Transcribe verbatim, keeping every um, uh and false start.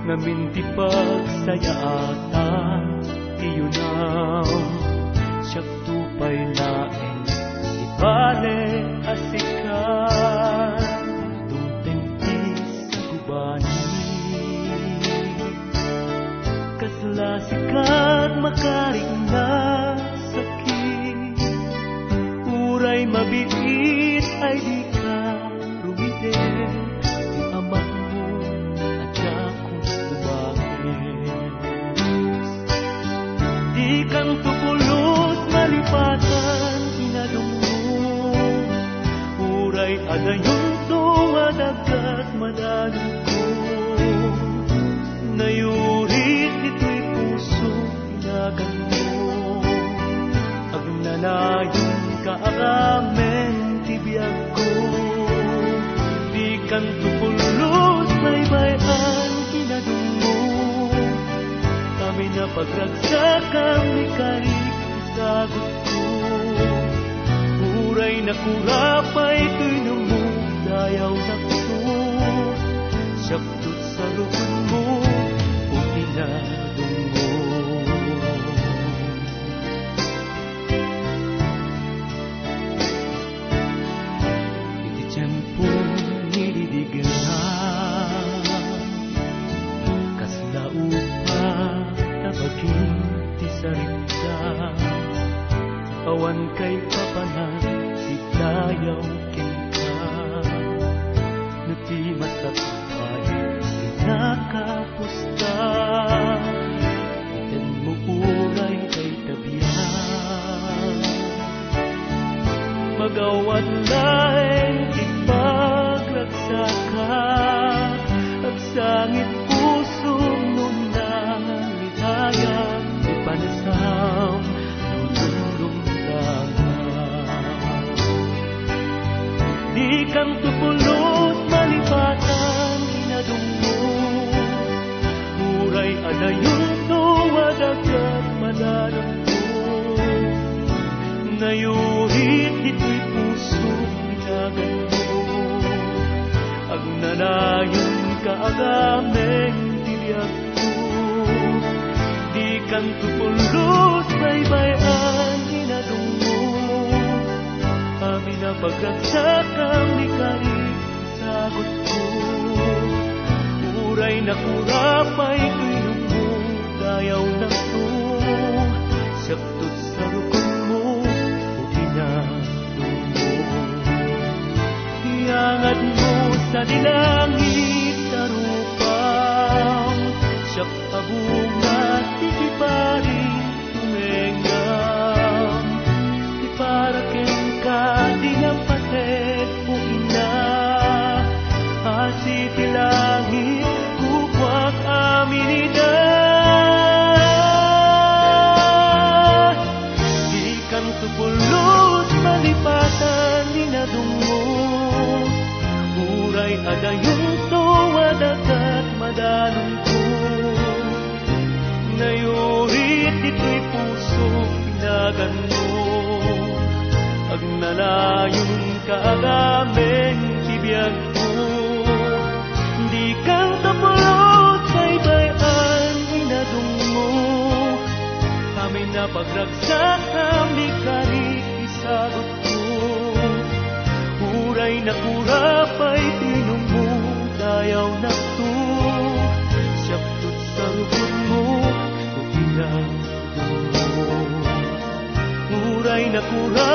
Ngamin ti pagsayaatan ti yunam, siakto pay laeng ti bale a sikat. Dumteng ti sagubani, kasla sikat makarik nasakit. Uray mabiit ay dika rumideng, ti amatmo a diakon ubangen. Dikanto pulos malipatan ti nadungngom, uray adayonto a dagat madanonko. Nayurit ditoy puso ti naganmo. Agnanayon ka agamen ti biagko. Dikanto pulos baybay-an ti nadungngom. Amin a pagragsakam, mikarik ti sagutko. Uray nakurapay toy numo, dayawnakto. Siakto sarukonmo, o inadungngom. Iti tiempo ni didigra, kasla upa ta bagin ti sarita. Awan kaipapanan ti dayaw kenka. No ti masakbay ti nakapusta, itedmo uray dayta biag. Magawat laeng ti pagragsaka, agsangit pusom no nalidayag ti panasam no dumdumdama. Dikanto pulos malipatan ti nadungngom, uray adayonto a dagat madanonko. Nayurit ditoy puso ti naganmo. Agnanayon ka agamen ti biagko. Dikanto pulos baybay-an ti nadungngom. Amin a pagragsakam, mikarik ti sagutko. Uray nakurapay toy numo, dayawnakto. Siakto sarukonmo, o inadungngom. Ti angadmo sadi langit a rupam, siak a bunga ti kiparing tumengam. Ti para kenka ti napaset, o ina, asi ti langit, kukuak amin ida. Dikanto pulos malipatan ti nadungngom, uray adayonto a dagat madanonko. Nayurit ditoy puso ti naganmo. Agnanayon ka agamen ti biagko. Dikanto pulos baybay-an ti nadungngom. Amin a pagragsakam, mikarik ti sagutko. Uray nakurapay toy numo, dayawnakto. Siakto sarukonmo, o inadungngom. Uray nakura